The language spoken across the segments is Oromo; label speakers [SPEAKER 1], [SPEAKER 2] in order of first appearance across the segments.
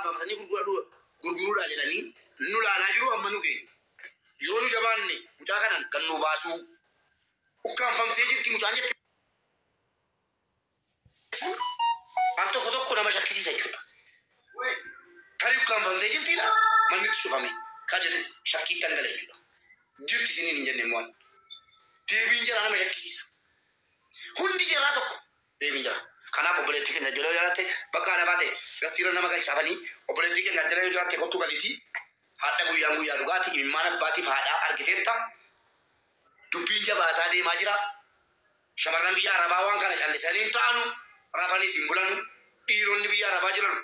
[SPEAKER 1] Baafatanii gurguruudha jedhanii nu laalaa jiru amma nu keenya. Yoo nu jabaanne mucaa kanan kan nu baasuu ukkaanfamtee jirti mucaan jette al tokko tokko nama shakkisiisa jechuudha. Tarii ukkaanfamtee jirtiidha manni itti cufame ka jedhu shakkiitti dangala jechuudha. Jirti isiniin hin jenne immoo deebiin jala nama shakkisiisa. Hundi jalaa tokko deebiin jala. Kanaaf obboleettii keenya jala yoo jiraatte bakka haadha baate gastiira nama galchaafanii obboleettii keenya jala yoo jiraatte kottu galiitii haadha guyyaan guyyaa dhugaatii imimmaan abbaatiif haadhaa argiteetta dubbiin jabaataa deemaa jira. Shamarran biyya Arabaa waan kana callisanii hin ta'anu rafaniis hin bulanu dhiironni biyya Arabaa jiran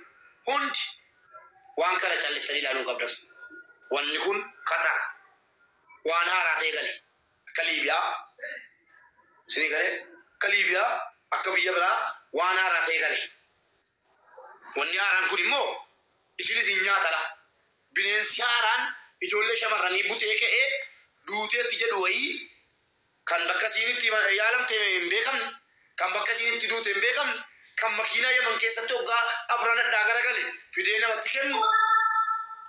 [SPEAKER 1] hundi waan kana callistanii ilaaluu qabdan. Wanni kun kataa waan haaraa ta'e gale akka Liibiyaa isinii galee akka Liibiyaa akka biyya biraa waan haaraa ta'e gale. Wanni haaraan kun immoo isinis hin nyaatala. Bineensi haaraan ijoollee shamarranii butee ka'ee duuteetti jedhu wayii kan bakka isiinitti yaalamte hin beekamne, kan bakka isiinitti duute hin beekamne, kan makiinaa Yaman keessatti hoggaa afran addaa garagale fidee namatti kennu,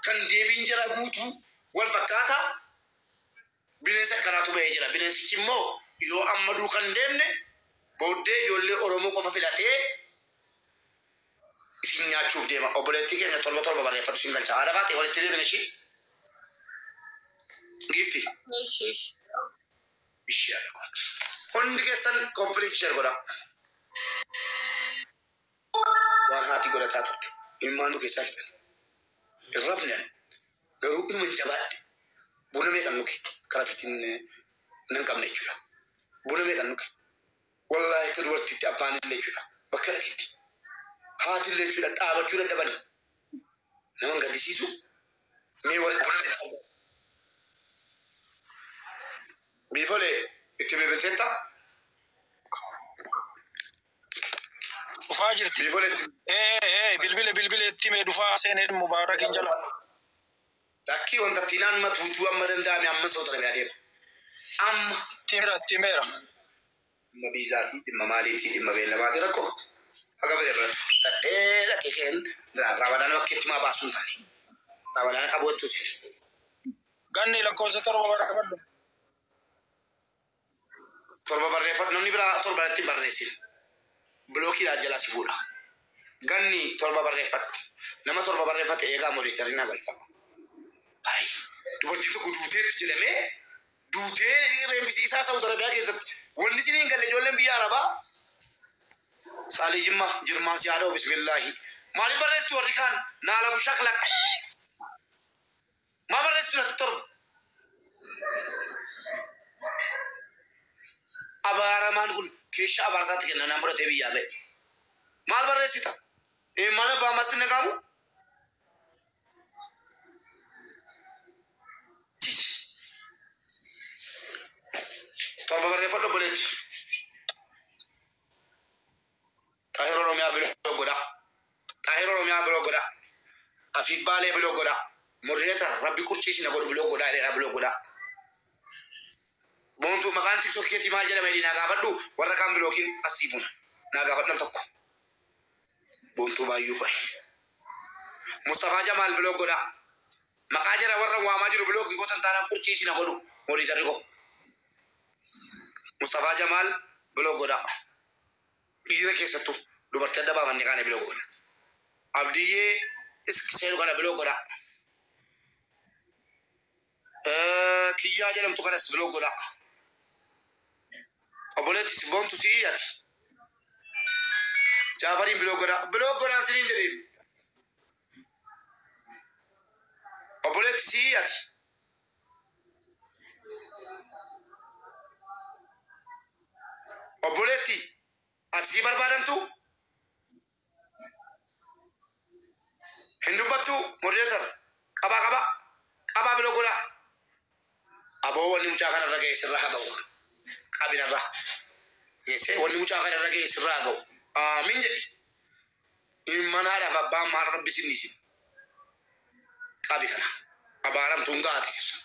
[SPEAKER 1] kan deebiin jala guutuu wal fakkaataa bineensa akkanaatu ba'ee jira. Bineensichi immoo yoo amma duukan deemne booddee ijoollee Oromoo qofa filatee isin nyaachuuf deema. Obboleettii keenya torba torba barreeffatu isin galcha. Haadha baatee walitti deemne ishii. Giifti.
[SPEAKER 2] Ishi.
[SPEAKER 1] Ishii haadha koo. Hundi keessan complete share godhaa. Waan haati godhataa turte. Ilmaan nu keessaa fixan. Hin rafne ani. Garuu inuma hin jabaadhe. Buna meeqan nuke karaa fitiin nan qabne jechuudha. Buna meeqan nuke. Wallaahi akka dubartiitti abbaan illee jechuudha. Bakka dhageetti. Haati illee jechuudha dhaabachuu dadhabani. Nama hin gaddisiisu. Mee walitti. Biifolee itti bilbilteetta.
[SPEAKER 3] Dhufaa jirti.
[SPEAKER 1] Biifolee itti.
[SPEAKER 3] Bilbila bilbila itti mee dhufaa seenee Mubaarakin jala.
[SPEAKER 1] Takkii wanta ittiin amma tuutuu amma danda'ame amma soota dhabee adeema. Amma.
[SPEAKER 3] Itti himeera.
[SPEAKER 1] Dhimma biizaatii, dhimma maaliitii, dhimma beellamaatii rakkoo. Akka fedhe biratu. Dhadhee dhaqee keen ramadaan bakkeetti maa baasuu hin taane. Ramadaan qabu jettu si.
[SPEAKER 3] Ganni lakkoofsa torba barreeffadhu.
[SPEAKER 1] Torba barreeffadhu namni biraa torba irratti hin barreessin. Bilookiidhaan jalaa si fuudha. Ganni torba barreeffadhu. Nama torba barreeffate eegaa moodiitarii naa galcha. Ayi dubartiin tokko duuteetti jedhamee duutee reenfisi isaa Saawud Arabiyaa keessatti wanni isin hin galle ijoolleen biyya Arabaa Saalii Jimmaa jirmaan si haadha bismillaahi. Maaliif barreessitu warri kaan naala bushaklak. Maa barreessitu natti torba. Abaaramaan kun keeshaa abaarsaatti kenna naan fudhatee biyyaa ba'e. Maal barreessita? Mana abbaa ammas hin dhagaamu? Torba barreeffadhu obboleetti. Xaahir Oromiyaa biloo godha. Xaahir Oromiyaa biloo godha. Afiif Baalee biloo godha. Moderator rabbi qurciisi na godhu biloo godha jedheera biloo godha. Boontuu maqaan tiktok keetii maal jedhama jedhii naa gaafadhu warra kaan bilookiin asii buna. Naa gaafadhan tokko. Boontuu baay'uu qoy. Mustafaa Jamaal biloo godha. Maqaa jara warra waamaa jiru bilookiin gootan taanaan qurciisi na godhu moderatorri koo. Mustafaa Jamaal biloo godha. Dhiira keessattuu dubartii adda baafannee kaane biloo godha. Abdiyyee seenu kana biloo godha. Kiyyaa jedhamtu kanas biloo godha. Obboleettis boontu si'ii ati. Jaafariin biloo godha. Biloo godhaan siniin jedheen. Obboleetti si'ii ati. Obboleetti ati sii barbaadamtu? Hin dubbattu moderator qabaa qabaa qabaa biloo godhaa. Aboo wanni mucaa kanarra ga'e sirra haa ga'u. Qabinarra. Geessee wanni mucaa kanarra ga'e sirra haa ga'u. Aamin jedhi. Ilmaan haadhaaf abbaan maal rabbi sin dhiisin. Qabi kana. Abaaramtuun ga'aati sirra.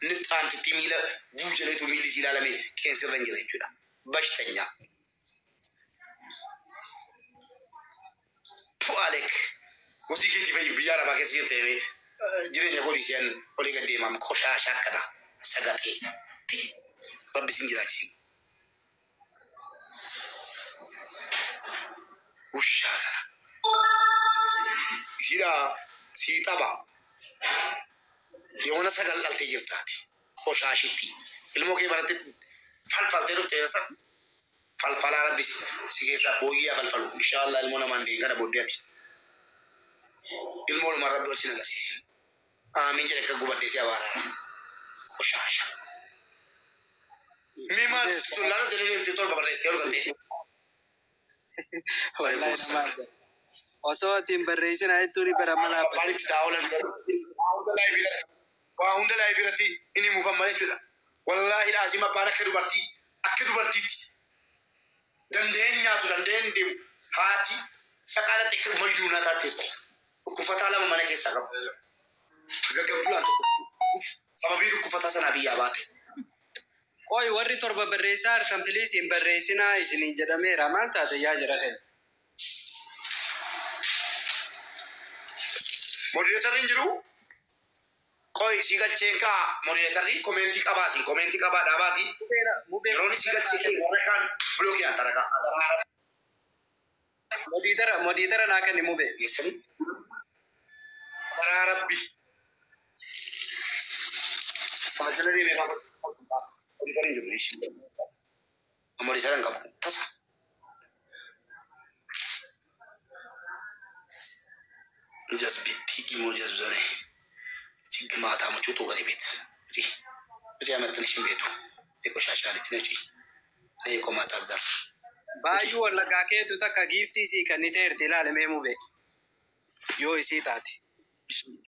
[SPEAKER 1] Nifxaantitti miila buujaleetu miilli si ilaalame qeensirra hin jira jechuudha. Bashtanyaa. Pu'alek. Kosii keetii fayyu biyya arabaa keessa jirtee jireenya koo dhiiseen olii gad deemaam qoshaashaa akkana sagaxee ti rabbi sin jiraachisin. Ushaa kana. Isiidha sii xaba. Yoona sagal dhaltee jirtaati. Qoshaashitti. Ilmoo kee baratti falfaltee dhuftee san falfalaa rabbi si keessaa booyyee falfalu. Inshaallah ilmoo namaan deeyin kana booddee ati. Ilmoo namaan rabbi wajjin agarsiisin. Aamin jedhe akka gubadhee si abaaraa. Qoshaasha. Mee maal tullaana jedhee deemtee torba barreessitee ol galtee.
[SPEAKER 2] Wallahi nama arga. Osoo ati hin barreessin jettuun bara mala.
[SPEAKER 1] Maaliif isaa oolan waa hunda live irratti inni muufan malee jechuudha. Wallaahi dhaasiin abbaan akka dubartii akka dubartiitti dandeen nyaatu dandeen deemu haati dhaqaalatti akka majnuunaa taateerti. Dhukkufataa lama mana keessaa qabu. Gaggabduudhaan tokko sababii dhukkufataa sanaa biyyaa baate.
[SPEAKER 2] Qoy warri torba barreessaa hartan please hin barreessinaa isiniin jedhameera. Maal taate yaa jira ta'e?
[SPEAKER 1] Moderatorri hin jiru. Qoy si galcheen kaa moderatorri commentii qabaasi commentii qabaa dhaabaati. Yeroon si galchee warra kaan blockii aan tarakaa.
[SPEAKER 2] Moderator naa kenni mube.
[SPEAKER 1] Geessanii. Karaa rabbi. Kabajala deemee kaa moderatorri hin jiru. Moderatorri hin qabu. Tasa. Jazbitti immoo jazbane. ማታሞቹ ወደ ቤት እዚህ እዚህ ያመጥንሽን ቤቱ የቆሻሻ ልጅ ነጪ የቆማጣ ዘር
[SPEAKER 2] Baay'uu wallaggaa keetu takka giiftii sii kenniteerti ilaali mee mube. Yoo isii taate.